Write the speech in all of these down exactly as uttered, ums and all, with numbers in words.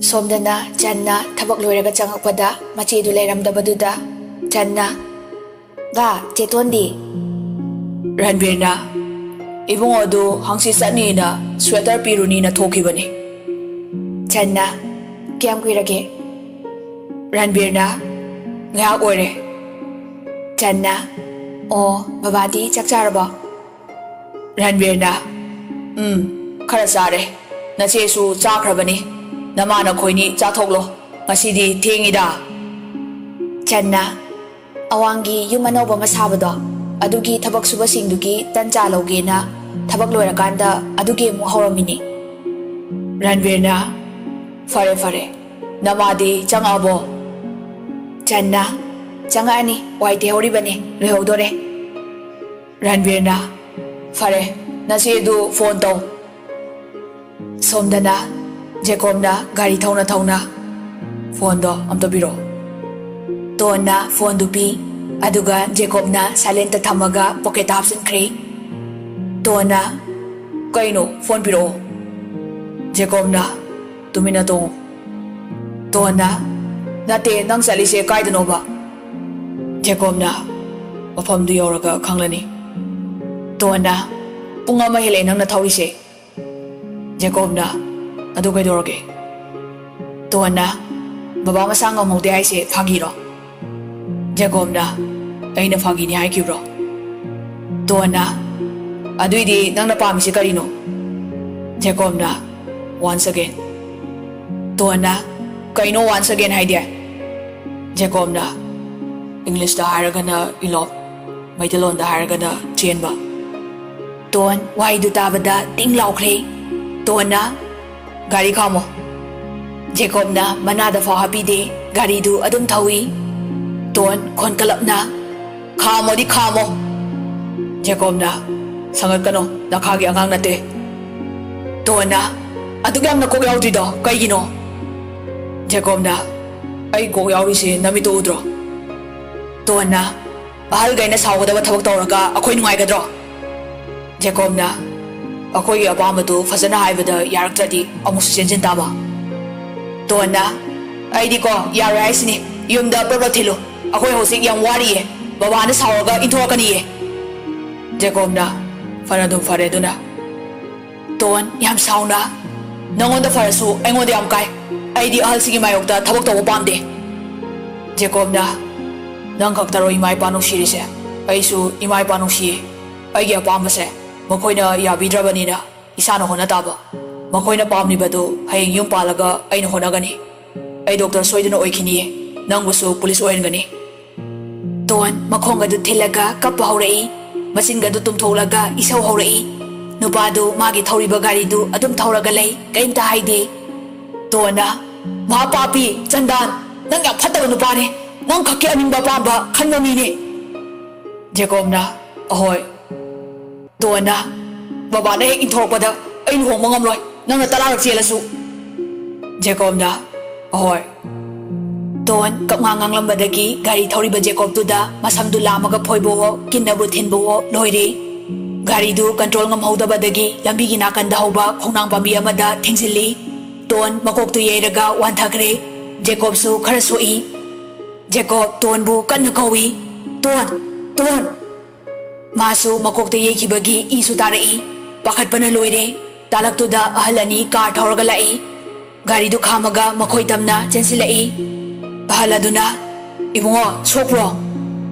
ꯁꯣꯝꯗꯅ ꯆꯟꯅ ꯊꯕꯛ ꯂꯣꯏꯔꯒ ꯆꯪꯉꯛꯄꯗ ꯃꯆꯦꯗꯨ ꯂꯩꯔꯝꯗꯕꯗꯨꯗ ꯆꯟꯅ, "ꯒꯥ, ꯆꯦꯇꯣꯟꯗꯤ?" ꯔꯟꯕꯤꯔꯅ, "ꯏꯕꯨꯡꯉꯣꯗꯨ ꯍꯪꯆꯤꯠ ꯆꯠꯅꯤꯅ ꯁ꯭ꯋꯦꯇꯔ ꯄꯤꯔꯨꯅꯤꯅ ꯊꯣꯛꯈꯤꯕꯅꯤ꯫" ꯆꯟꯅ, "ꯀꯌꯥꯝ ꯀꯨꯏꯔꯒꯦ?" ꯔꯟꯕꯤꯔꯅ, "ꯉꯥꯏꯍꯥꯛ ꯑꯣꯏꯔꯦ꯫" ꯆꯟꯅ, "ꯑꯣ, ꯕꯕꯥꯗꯤ ꯆꯥꯛ ꯆꯥꯔꯕꯣ?" ꯔꯟꯕꯤꯔꯅ, "ꯎꯝ, ꯈꯔ ꯆꯥꯔꯦ꯫ ꯅꯆꯦꯁꯨ ꯆꯥꯈ꯭ꯔꯕꯅꯤ꯫ ꯅꯃꯥ ꯅꯈꯣꯏꯅꯤ ꯆꯥꯊꯣꯛꯂꯣ꯫ ꯉꯁꯤꯗꯤ ꯊꯦꯡꯉꯤꯗ꯫" ꯆꯟꯅ, "ꯑꯋꯥꯡꯒꯤ ꯌꯨꯝ ꯑꯅꯧꯕ ꯑꯃ ꯁꯥꯕꯗꯣ, ꯑꯗꯨꯒꯤ ꯊꯕꯛ ꯁꯨꯕꯁꯤꯡꯗꯨꯒꯤ ꯇꯟ ꯆꯥ ꯂꯧꯒꯦꯅ ꯊꯕꯛ ꯂꯣꯏꯔꯀꯥꯟꯗ ꯑꯗꯨꯒꯤ ꯑꯃꯨꯛ ꯍꯧꯔꯝꯃꯤꯅꯤ꯫" ꯔꯟꯕꯤꯔꯅ, "ꯐꯔꯦ, ꯐꯔꯦ꯫ ꯅꯃꯥꯗꯤ ꯆꯪꯉꯛꯑꯕꯣ?" ꯆꯟꯅ, "ꯆꯪꯉꯛꯑꯅꯤ, ꯋꯥꯏ ꯇꯩꯍꯧꯔꯤꯕꯅꯤ, ꯂꯣꯏꯍꯧꯗꯣꯔꯦ꯫" ꯔꯟꯕꯤꯔꯅ, "ꯐꯔꯦ, ꯅꯆꯦꯗꯨ ꯐꯣꯟ ꯇꯧ꯫" ꯁꯣꯝꯗꯅ ꯖꯦꯀꯣꯕꯅ ꯒꯥꯔꯤ ꯊꯧꯅ ꯊꯧꯅ, "ꯐꯣꯟꯗꯣ ꯑꯝꯇ ꯄꯤꯔꯛꯑꯣ꯫" ꯇꯣꯟꯅ ꯐꯣꯟꯗꯨ ꯄꯤ, ꯑꯗꯨꯒ ꯖꯦꯀꯣꯕꯅ ꯁꯥꯏꯂꯦꯟꯇ ꯊꯝꯃꯒ ꯄꯣꯀꯦꯠꯇ ꯍꯥꯞꯆꯤꯟꯈ꯭ꯔꯦ꯫ ꯇꯣꯟꯅ, "ꯀꯩꯅꯣ, ꯐꯣꯟ ꯄꯤꯔꯛꯑꯣ꯫" ꯖꯦꯀꯣꯕꯅ, "ꯇꯨꯃꯤꯟꯅ ꯇꯣꯡꯉꯨ꯫" ꯇꯣꯟꯅ, "ꯅꯠꯇꯦ, ꯅꯪ ꯆꯠꯂꯤꯁꯦ ꯀꯥꯏꯗꯅꯣꯕ?" ꯖꯦꯀꯣꯕꯅ, "ꯃꯐꯝꯗꯨ ꯌꯧꯔꯒ ꯈꯪꯂꯅꯤ꯫" ꯇꯣꯟꯅ, "ꯄꯨꯡ ꯑꯃ ꯍꯦꯜꯂꯦ ꯅꯪꯅ ꯊꯧꯔꯤꯁꯦ꯫" ꯖꯦꯀꯣꯕꯅ, "ꯑꯗꯨ ꯀꯩꯗꯧꯔꯒꯦ?" ꯇꯣꯟꯅ, "ꯕꯕꯥ ꯃꯁꯥ ꯉꯝꯍꯧꯗꯦ ꯍꯥꯏꯁꯦ ꯐꯥꯒꯤꯔꯣ?" ꯖꯦꯀꯣꯕꯅ, "ꯑꯩꯅ ꯐꯥꯒꯤꯅꯤ ꯍꯥꯏꯈꯤꯕ꯭ꯔꯣ?" ꯇꯣꯟꯅ, "ꯑꯗꯨꯏꯗꯤ ꯅꯪꯅ ꯄꯥꯝꯃꯤꯁꯦ ꯀꯔꯤꯅꯣ?" ꯖꯦꯀꯣꯕꯅ, "Once again꯫" ꯇꯣꯟꯅ, "ꯀꯩꯅꯣ once again ꯍꯥꯏꯗꯤ?" ꯖꯦꯀꯣꯕꯅ, "ꯏꯪꯂꯤꯁꯇ ꯍꯥꯏꯔꯒꯅ elope, ꯃꯩꯇꯩꯂꯣꯟꯗ ꯍꯥꯏꯔꯒꯅ ꯆꯦꯟꯕ꯫" ꯇꯣꯟ ꯋꯥꯍꯩꯗꯨ ꯇꯥꯕꯗ ꯇꯤꯡ ꯂꯥꯎꯈ꯭ꯔꯦ꯫ ꯇꯣꯟꯅ, "ꯒꯥꯔꯤ ꯈꯥꯝꯃꯣ꯫" ꯖꯦꯀꯣꯕꯅ ꯃꯅꯥꯗ ꯐꯥꯎ ꯍꯥꯞꯄꯤꯗꯦ, ꯒꯥꯔꯤꯗꯨ ꯑꯗꯨꯝ ꯊꯧꯏ꯫ ꯇꯣꯟ ꯈꯣꯟꯀꯂꯞꯅ, "ꯈꯥꯝꯃꯣꯗꯤ ꯈꯥꯝꯃꯣ꯫" ꯖꯦꯀꯣꯕꯅ, "ꯁꯪꯒꯠꯀꯅꯣ, ꯅꯈꯥꯒꯤ ꯑꯉꯥꯡ ꯅꯠꯇꯦ꯫" ꯇꯣꯟꯅ, "ꯑꯗꯨꯛ ꯌꯥꯝꯅ ꯀꯣꯛ ꯌꯥꯎꯗ꯭ꯔꯤꯗꯣ ꯀꯩꯒꯤꯅꯣ?" ꯖꯦꯀꯣꯕꯅ, "ꯑꯩ ꯀꯣꯛ ꯌꯥꯎꯔꯤꯁꯦ ꯅꯃꯤꯠꯇꯣ ꯎꯗ꯭ꯔꯣ?" ꯇꯣꯟꯅ, "ꯑꯍꯜꯈꯩꯅ ꯁꯥꯎꯒꯗꯕ ꯊꯕꯛ ꯇꯧꯔꯒ ꯑꯩꯈꯣꯏ ꯅꯨꯡꯉꯥꯏꯒꯗ꯭ꯔꯣ?" ꯖꯦꯀꯣꯕꯅ, "ꯑꯩꯈꯣꯏꯒꯤ ꯑꯄꯥꯝꯕꯗꯨ ꯐꯖꯅ ꯍꯥꯏꯕꯗ ꯌꯥꯔꯛꯇ꯭ꯔꯗꯤ ꯑꯃꯨꯛꯁꯨ ꯆꯦꯟꯁꯤꯟ ꯇꯥꯕ꯫" ꯇꯣꯟꯅ, "ꯑꯩꯗꯤꯀꯣ ꯌꯥꯔꯣꯏ ꯍꯥꯏꯁꯤꯅꯤ, ꯌꯨꯝꯗ ꯄ꯭ꯔꯞ ꯄ꯭ꯔꯞ ꯊꯤꯜꯂꯨ, ꯑꯩꯈꯣꯏ ꯍꯧꯖꯤꯛ ꯌꯥꯝ ꯋꯥꯔꯤꯌꯦ, ꯕꯕꯥꯅ ꯁꯥꯎꯔꯒ ꯏꯟꯊꯣꯔꯛꯀꯅꯤꯌꯦ꯫" ꯖꯦꯀꯣꯕꯅ, "ꯐꯅ ꯑꯗꯨꯝ ꯐꯔꯦ ꯑꯗꯨꯅ꯫" ꯇꯣꯟ, ꯌꯥꯝ ꯁꯥꯎꯅ, "ꯅꯪꯉꯣꯟꯗ ꯐꯔꯁꯨ ꯑꯩꯉꯣꯟꯗ ꯌꯥꯝ ꯀꯥꯏ, ꯑꯩꯗꯤ ꯑꯍꯜꯁꯤꯒꯤ ꯃꯥꯌꯣꯛꯇ ꯊꯕꯛ ꯇꯧꯕ ꯄꯥꯝꯗꯦ꯫" ꯖꯦꯀꯣꯕꯅ, "ꯅꯪ ꯈꯛꯇꯔꯣ ꯏꯃꯥ ꯏꯄꯥ ꯅꯨꯡꯁꯤꯔꯤꯁꯦ? ꯑꯩꯁꯨ ꯏꯃꯥ ꯏꯄꯥ ꯅꯨꯡꯁꯤꯌꯦ꯫ ꯑꯩꯒꯤ ꯑꯄꯥꯝꯕꯁꯦ ꯃꯈꯣꯏꯅ ꯌꯥꯕꯤꯗ꯭ꯔꯕꯅꯤꯅ ꯏꯁꯥꯅ ꯍꯣꯠꯅ ꯇꯥꯕ꯫ ꯃꯈꯣꯏꯅ ꯄꯥꯝꯂꯤꯕꯗꯨ ꯍꯌꯦꯡ ꯌꯨꯝ ꯄꯥꯜꯂꯒ ꯑꯩꯅ ꯍꯣꯠꯅꯒꯅꯤ꯫ ꯑꯩ ꯗꯣꯛꯇꯔ ꯁꯣꯏꯗꯅ ꯑꯣꯏꯈꯤꯅꯤꯌꯦ꯫ ꯅꯪꯕꯨꯁꯨ ꯄꯨꯂꯤꯁ ꯑꯣꯏꯍꯟꯒꯅꯤ꯫" ꯇꯣꯟ ꯃꯈꯣꯡꯒꯗꯨ ꯊꯤꯜꯂꯒ ꯀꯞꯄ ꯍꯧꯔꯛꯏ꯫ ꯃꯆꯤꯟꯒꯗꯨ ꯇꯨꯝꯊꯣꯛꯂꯒ ꯏꯁꯧ ꯍꯧꯔꯛꯏ꯫ ꯅꯨꯄꯥꯗꯨ ꯃꯥꯒꯤ ꯊꯧꯔꯤꯕ ꯒꯥꯔꯤꯗꯨ ꯑꯗꯨꯝ ꯊꯧꯔꯒ ꯂꯩ, ꯀꯔꯤꯝꯇ ꯍꯥꯏꯗꯦ꯫ ꯇꯣꯟꯅ, "ꯃꯍꯥ ꯄꯥꯄꯤ, ꯆꯟꯗꯥꯟ, ꯅꯪ ꯌꯥꯝ ꯐꯠꯇꯕ ꯅꯨꯄꯥꯅꯦ꯫ ꯅꯪ ꯈꯛꯀꯤ ꯑꯅꯤꯡꯕ ꯑꯄꯥꯝꯕ ꯈꯟꯕ ꯃꯤꯅꯦ꯫" ꯖꯦꯀꯣꯕꯅ, "ꯑꯍꯣꯏ꯫" ꯇꯣꯟꯅ, "ꯕꯕꯥꯅ ꯍꯦꯛ ꯏꯟꯊꯣꯔꯛꯄꯗ ꯑꯩ ꯂꯨꯍꯣꯡꯕ ꯉꯝꯂꯣꯏ, ꯅꯪꯅ ꯇꯔꯥꯔꯛ ꯆꯦꯜꯂꯁꯨ꯫" ꯖꯦꯀꯣꯕꯅ, "ꯑꯍꯣꯏ꯫" ꯇꯣꯟ ꯀꯞꯉꯥꯡ ꯉꯥꯡꯂꯝꯕꯗꯒꯤ ꯒꯥꯔꯤ ꯊꯧꯔꯤꯕ ꯖꯦꯀꯣꯕꯇꯨꯗ ꯃꯁꯝꯗꯨ ꯂꯥꯝꯃꯒ ꯐꯣꯏꯕꯋꯣ, ꯀꯤꯟꯅꯕꯨ ꯊꯤꯟꯕꯋꯣ ꯂꯣꯏꯔꯦ꯫ ꯒꯥꯔꯤꯗꯨ ꯀꯟꯇ꯭ꯔꯣꯜ ꯉꯝꯍꯧꯗꯕꯗꯒꯤ ꯂꯝꯕꯤꯒꯤ ꯅꯥꯀꯟꯗ ꯍꯧꯕ ꯈꯣꯡꯅꯥꯡ ꯄꯥꯝꯕꯤ ꯑꯃꯗ ꯊꯦꯡꯖꯤꯜꯂꯤ꯫ ꯇꯣꯟ ꯃꯀꯣꯛꯇꯨ ꯌꯩꯔꯒ ꯋꯥꯟꯊꯈ꯭ꯔꯦ꯫ ꯖꯦꯀꯣꯕꯁꯨ ꯈꯔ ꯁꯣꯛꯏ꯫ ꯖꯦꯀꯣꯕ ꯇꯣꯟꯕꯨ ꯀꯟꯅ ꯀꯧꯏ, "ꯇꯣꯟ! ꯇꯣꯟ!" ꯃꯥꯁꯨ ꯃꯀꯣꯛꯇ ꯌꯩꯈꯤꯕꯒꯤ ꯏꯁꯨ ꯇꯥꯔꯛꯏ꯫ ꯄꯥꯈꯠꯄꯅ ꯂꯣꯏꯔꯦ꯫ ꯇꯥꯂꯛꯇꯨꯗ ꯑꯍꯜ ꯑꯅꯤ ꯀꯥꯔ ꯊꯧꯔꯒ ꯂꯥꯛꯏ꯫ ꯒꯥꯔꯤꯗꯨ ꯈꯥꯝꯃꯒ ꯃꯈꯣꯏ ꯇꯝꯅ ꯆꯦꯟꯁꯤꯜꯂꯛꯏ꯫ ꯑꯍꯜ ꯑꯗꯨꯅ, "ꯏꯕꯨꯡꯉꯣ, ꯁꯣꯛꯄ꯭ꯔꯣ?"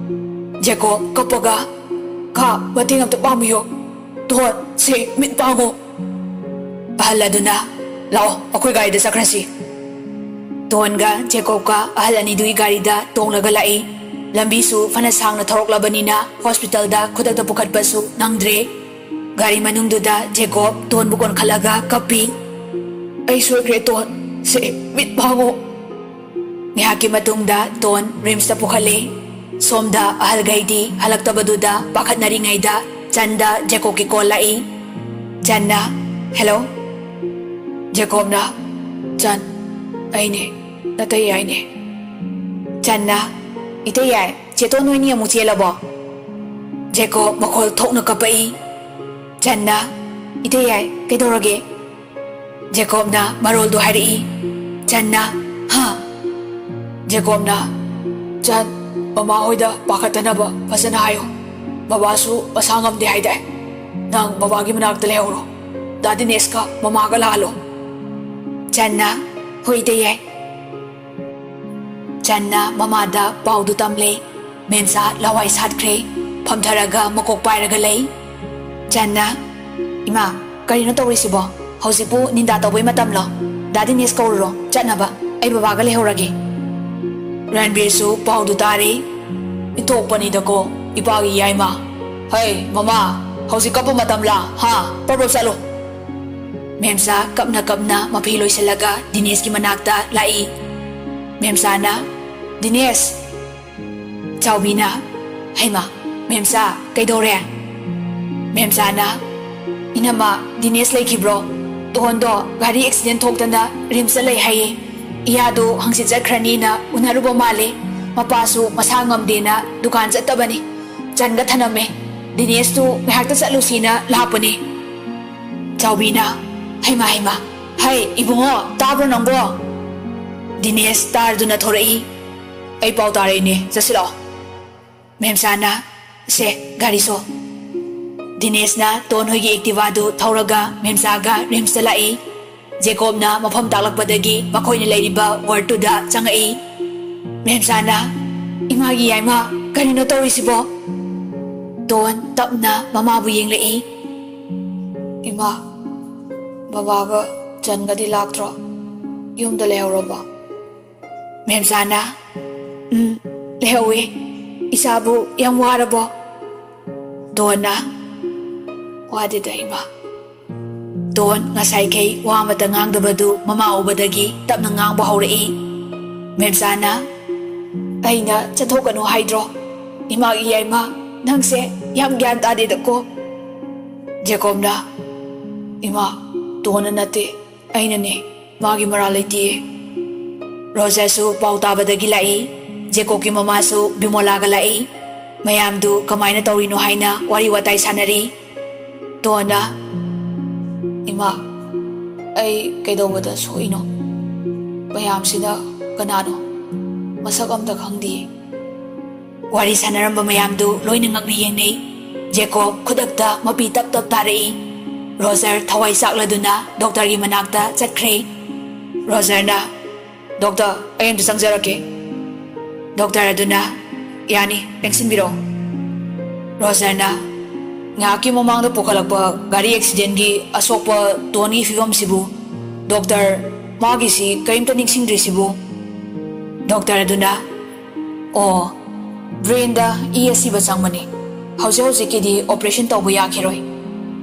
ꯖꯦꯀꯣꯕ ꯀꯞꯄꯒ, "ꯀꯥ, ꯃꯇꯦꯡ ꯑꯝꯇ ꯄꯥꯡꯕꯤꯌꯣ꯫ ꯇꯣꯟ, ꯁꯦ, ꯃꯤꯠ ꯄꯥꯡꯉꯣ꯫" ꯑꯍꯜ ꯑꯗꯨꯅ, "ꯂꯥꯛꯑꯣ, ꯑꯩꯈꯣꯏ ꯒꯥꯔꯤꯗ ꯆꯠꯈ꯭ꯔꯁꯤ꯫" ꯇꯣꯟꯒ ꯖꯦꯀꯣꯕꯀ ꯑꯍꯜ ꯑꯅꯤꯗꯨꯒꯤ ꯒꯥꯔꯤꯗ ꯇꯣꯡꯂꯒ ꯂꯥꯛꯏ꯫ ꯂꯝꯕꯤꯁꯨ ꯐꯅ ꯁꯥꯡꯅ ꯊꯧꯔꯛꯂꯕꯅꯤꯅ ꯍꯣꯁꯄꯤꯇꯥꯜꯗ ꯈꯨꯗꯛꯇ ꯄꯨꯈꯠꯄꯁꯨ ꯅꯪꯗ꯭ꯔꯦ꯫ ꯒꯥꯔꯤ ꯃꯅꯨꯡꯗꯨꯗ ꯖꯦꯀꯣꯕ ꯇꯣꯟꯕꯨ ꯀꯣꯟꯈꯠꯂꯒ ꯀꯞꯄꯤ꯫ "ꯑꯩ ꯁꯣꯏꯈ꯭ꯔꯦ ꯇꯣꯟ, ꯁꯦ, ꯃꯤꯠ ꯄꯥꯡꯉꯣ꯫" ꯉꯥꯏꯍꯥꯛꯀꯤ ꯃꯇꯨꯡꯗ ꯇꯣꯟ ꯔꯤꯝꯁꯇ ꯄꯨꯈꯠꯂꯦ꯫ ꯁꯣꯝꯗ ꯑꯍꯜꯈꯩꯗꯤ ꯍꯜꯂꯛꯇꯕꯗꯨꯗ ꯄꯥꯈꯠꯅꯔꯤꯉꯩꯗ ꯆꯟꯗ ꯖꯦꯀꯣꯕꯀꯤ ꯀꯣꯜ ꯂꯥꯛꯏ꯫ ꯆꯟꯅ, "ꯍꯦꯜꯂꯣ꯫" ꯖꯦꯀꯣꯕꯅ, "ꯆꯟ, ꯑꯩꯅꯦ, ꯅꯇꯩ ꯌꯥꯏꯅꯦ꯫" ꯆꯟꯅ, "ꯏꯇꯩ ꯌꯥꯏ, ꯆꯦꯇꯣꯟ ꯅꯣꯏꯅꯤ ꯑꯃꯨꯛ ꯆꯦꯜꯂꯕꯣ?" ꯖꯦꯀꯣꯕ ꯃꯈꯣꯜ ꯊꯣꯛꯅ ꯀꯞꯄꯛꯏ꯫ ꯆꯟꯅ, "ꯏꯇꯩ ꯌꯥꯏ, ꯀꯩꯗꯧꯔꯒꯦ?" ꯖꯦꯀꯣꯕꯅ ꯃꯔꯣꯜꯗꯨ ꯍꯥꯏꯔꯛꯏ꯫ ꯆꯟꯅ, ꯍꯥ? ꯖꯦꯀꯣꯕꯅ, ꯆꯟ, ꯃꯃꯥ ꯍꯣꯏꯗ ꯄꯥꯈꯠꯇꯅꯕ ꯐꯖꯅ ꯍꯥꯏꯌꯨ꯫ ꯕꯕꯥꯁꯨ ꯃꯁꯥ ꯉꯝꯗꯦ ꯍꯥꯏꯗꯥꯏ? ꯅꯪ ꯕꯕꯥꯒꯤ ꯃꯅꯥꯛꯇ ꯂꯩꯍꯧꯔꯣ꯫ ꯗꯥ ꯗꯤꯅꯦꯁꯀ ꯃꯃꯥꯒ ꯂꯥꯛꯍꯜꯂꯣ꯫ ꯆꯟꯅ, ꯍꯣꯏꯗ ꯌꯥꯏ꯫ ꯆꯟꯅ ꯃꯃꯥꯗ ꯄꯥꯎꯗꯨ ꯇꯝꯂꯦ꯫ ꯃꯦꯝꯆꯥ ꯂꯋꯥꯏ ꯁꯥꯠꯈ꯭ꯔꯦ꯫ ꯐꯝꯊꯔꯒ ꯃꯀꯣꯛ ꯄꯥꯏꯔꯒ ꯂꯩ꯫ ꯆꯟꯅ, ꯏꯃꯥ, ꯀꯔꯤꯅꯣ ꯇꯧꯔꯤꯁꯤꯕꯣ? ꯍꯧꯖꯤꯛꯄꯨ ꯅꯤꯟꯗꯥ ꯇꯧꯕꯩ ꯃꯇꯝꯂꯣ? ꯗꯥ ꯗꯤꯅꯦꯁ ꯀꯧꯔꯨꯔꯣ, ꯆꯠꯅꯕ꯫ ꯑꯩ ꯕꯕꯥꯒ ꯂꯩꯍꯧꯔꯒꯦ꯫ ꯔꯟꯕꯤꯔꯁꯨ ꯄꯥꯎꯗꯨ ꯇꯥꯔꯦ꯫ ꯏꯟꯊꯣꯛꯄꯅꯤꯗꯀꯣ, ꯏꯄꯥꯒꯤ ꯌꯥꯏꯃ꯫ ꯍꯩ, ꯃꯃꯥ, ꯍꯧꯖꯤꯛ ꯀꯞꯄ ꯃꯇꯝꯂꯥ? ꯍꯥ? ꯄ꯭ꯔꯞ ꯄ꯭ꯔꯞ ꯆꯠꯂꯣ꯫ ꯃꯦꯝꯆꯥ ꯀꯞꯅ ꯀꯞꯅ ꯃꯐꯤ ꯂꯣꯏꯁꯤꯜꯂꯒ ꯗꯤꯅꯦꯁꯀꯤ ꯃꯅꯥꯛꯇ ꯂꯥꯛꯏ꯫ ꯃꯦꯝꯆꯥꯅ, "ꯗꯤꯅꯦꯁ!" ꯆꯥꯎꯕꯤꯅ, "ꯍꯩꯃꯥ, ꯃꯦꯝꯆꯥ, ꯀꯩꯗꯧꯔꯦ?" ꯃꯦꯝꯆꯥꯅ, "ꯏꯅꯝꯃ, ꯗꯤꯅꯦꯁ ꯂꯩꯈꯤꯕ꯭ꯔꯣ? ꯇꯣꯟꯗꯣ ꯒꯥꯔꯤ ꯑꯦꯛꯁꯤꯗꯦꯟ ꯊꯣꯛꯇꯅ ꯔꯤꯝꯁꯇ ꯂꯩ ꯍꯥꯏꯌꯦ꯫ ꯏꯌꯥꯗꯣ ꯍꯪꯆꯤꯠ ꯆꯠꯈ꯭ꯔꯅꯤꯅ ꯎꯅꯔꯨꯕ ꯃꯥꯜꯂꯦ꯫ ꯃꯄꯥꯁꯨ ꯃꯁꯥ ꯉꯝꯗꯦꯅ ꯗꯨꯀꯥꯟ ꯆꯠꯇꯕꯅꯤ꯫ ꯆꯟꯒ ꯊꯅꯝꯃꯦ꯫ ꯗꯤꯅꯦꯁꯇꯨ ꯉꯥꯏꯍꯥꯛꯇ ꯆꯠꯂꯨꯁꯤꯅ ꯂꯥꯛꯄꯅꯦ꯫" ꯆꯥꯎꯕꯤꯅ, "ꯍꯩꯃꯥ, ꯍꯩꯃꯥ, ꯍꯩ, ꯏꯕꯨꯡꯉꯣ, ꯇꯥꯕ꯭ꯔꯣ ꯅꯪꯕꯣ?" ꯗꯤꯅꯦꯁ ꯇꯥꯔꯗꯨꯅ ꯊꯣꯔꯛꯏ꯫ "ꯑꯩ ꯄꯥꯎ ꯇꯥꯔꯛꯏꯅꯦ, ꯆꯠꯁꯤꯜꯂꯛꯑꯣ꯫" ꯃꯦꯝꯆꯥꯅ, "ꯁꯦ, ꯒꯥꯔꯤ ꯁꯣ꯫" ꯗꯤꯅꯦꯁꯅ ꯇꯣꯟ ꯍꯣꯏꯒꯤ ꯑꯦꯛꯇꯤꯚꯥꯗꯨ ꯊꯧꯔꯒ ꯃꯦꯝꯆꯥꯒ ꯔꯤꯝꯁꯇ ꯂꯥꯛꯏ꯫ ꯖꯦꯀꯣꯕꯅ ꯃꯐꯝ ꯇꯥꯛꯂꯛꯄꯗꯒꯤ ꯃꯈꯣꯏꯅ ꯂꯩꯔꯤꯕ ꯋꯥꯔꯗꯇꯨꯗ ꯆꯪꯉꯛꯏ꯫ ꯃꯦꯝꯆꯥꯅ, "ꯏꯃꯥꯒꯤ ꯌꯥꯏꯃ, ꯀꯔꯤꯅꯣ ꯇꯧꯔꯤꯁꯤꯕꯣ?" ꯇꯣꯟ ꯇꯞꯅ ꯃꯃꯥꯕꯨ ꯌꯦꯡꯂꯛꯏ꯫ "ꯏꯃꯥ, ꯕꯕꯥꯒ ꯆꯟꯒꯗꯤ ꯂꯥꯛꯇ꯭ꯔꯣ? ꯌꯨꯝꯗ ꯂꯩꯍꯧꯔꯕꯣ?" ꯃꯦꯝꯆꯥꯅ, "ꯎꯝ, ꯂꯩꯍꯧꯋꯦ꯫ ꯏꯆꯥꯕꯨ ꯌꯥꯝ ꯋꯥꯔꯕꯣ?" ꯇꯣꯟꯅ, "ꯋꯥꯗꯦꯗ, ꯏꯃꯥ꯫" ꯇꯣꯟ ꯉꯁꯥꯏꯈꯩ ꯋꯥ ꯑꯃꯇ ꯉꯥꯡꯗꯕꯗꯨ ꯃꯃꯥ ꯎꯕꯗꯒꯤ ꯇꯞꯅ ꯉꯥꯡꯕ ꯍꯧꯔꯛꯏ꯫ ꯃꯦꯝꯆꯥꯅ, "ꯑꯩꯅ ꯆꯠꯊꯣꯛꯀꯅꯨ ꯍꯥꯏꯗ꯭ꯔꯣ? ꯏꯃꯥꯒꯤ ꯌꯥꯏꯃ, ꯅꯪꯁꯦ ꯌꯥꯝ ꯒ꯭ꯌꯥꯟ ꯇꯥꯗꯦꯗꯀꯣ꯫" ꯖꯦꯀꯣꯕꯅ, "ꯏꯃꯥ, ꯇꯣꯟꯅ ꯅꯠꯇꯦ, ꯑꯩꯅꯅꯦ꯫ ꯃꯥꯒꯤ ꯃꯔꯥꯜ ꯂꯩꯇꯤꯌꯦ꯫" ꯔꯣꯖꯔꯁꯨ ꯄꯥꯎ ꯇꯥꯕꯗꯒꯤ ꯂꯥꯛꯏ꯫ ꯖꯦꯀꯣꯕꯀꯤ ꯃꯃꯥꯁꯨ ꯕꯤꯃꯣꯂꯥꯒ ꯂꯥꯛꯏ꯫ ꯃꯌꯥꯝꯗꯨ ꯀꯃꯥꯏꯅ ꯇꯧꯔꯤꯅꯣ ꯍꯥꯏꯅ ꯋꯥꯔꯤ ꯋꯥꯇꯥꯏ ꯁꯥꯟꯅꯔꯤ꯫ ꯇꯣꯟꯅ, "ꯏꯃꯥ, ꯑꯩ ꯀꯩꯗꯧꯕꯗ ꯁꯣꯛꯏꯅꯣ?" ꯃꯌꯥꯝꯁꯤꯅ ꯀꯅꯥꯅꯣ? ꯃꯁꯛ ꯑꯝꯇ ꯈꯪꯗꯤꯌꯦ꯫ ꯋꯥꯔꯤ ꯁꯥꯟꯅꯔꯝꯕ ꯃꯌꯥꯝꯗꯨ ꯂꯣꯏꯅ ꯉꯛꯅ ꯌꯦꯡꯅꯩ꯫ ꯖꯦꯀꯣꯕ ꯈꯨꯗꯛꯇ ꯃꯄꯤ ꯇꯞ ꯇꯞ ꯇꯥꯔꯛꯏ꯫ ꯔꯣꯖꯔ ꯊꯋꯥꯏ ꯆꯥꯛꯂꯗꯨꯅ ꯗꯣꯛꯇꯔꯒꯤ ꯃꯅꯥꯛꯇ ꯆꯠꯈ꯭ꯔꯦ꯫ ꯔꯣꯖꯔꯅ, "ꯗꯣꯛꯇꯔ, ꯑꯩ ꯑꯝꯇ ꯆꯪꯖꯔꯛꯀꯦ꯫" ꯗꯣꯛꯇꯔ ꯑꯗꯨꯅ, "ꯌꯥꯅꯤ, ꯂꯦꯡꯁꯤꯟꯕꯤꯔꯛꯑꯣ꯫" ꯔꯣꯖꯔꯅ, "ꯉꯥꯏꯍꯥꯛꯀꯤ ꯃꯃꯥꯡꯗ ꯄꯨꯈꯠꯂꯛꯄ ꯒꯥꯔꯤ ꯑꯦꯛꯁꯤꯗꯦꯟꯒꯤ ꯑꯁꯣꯛꯄ ꯇꯣꯟꯒꯤ ꯐꯤꯕꯝꯁꯤꯕꯨ, ꯗꯣꯛꯇꯔ, ꯃꯥꯒꯤꯁꯤ ꯀꯔꯤꯝꯇ ꯅꯤꯡꯁꯤꯡꯗ꯭ꯔꯤꯁꯤꯕꯨ?" ꯗꯣꯛꯇꯔ ꯑꯗꯨꯅ, "ꯑꯣ, ꯕ꯭ꯔꯦꯟꯗ ꯏ ꯑꯁꯤꯕ ꯆꯪꯕꯅꯤ꯫ ꯍꯧꯖꯤꯛ ꯍꯧꯖꯤꯛꯀꯤꯗꯤ ꯑꯣꯄꯔꯦꯁꯟ ꯇꯧꯕ ꯌꯥꯈꯤꯔꯣꯏ꯫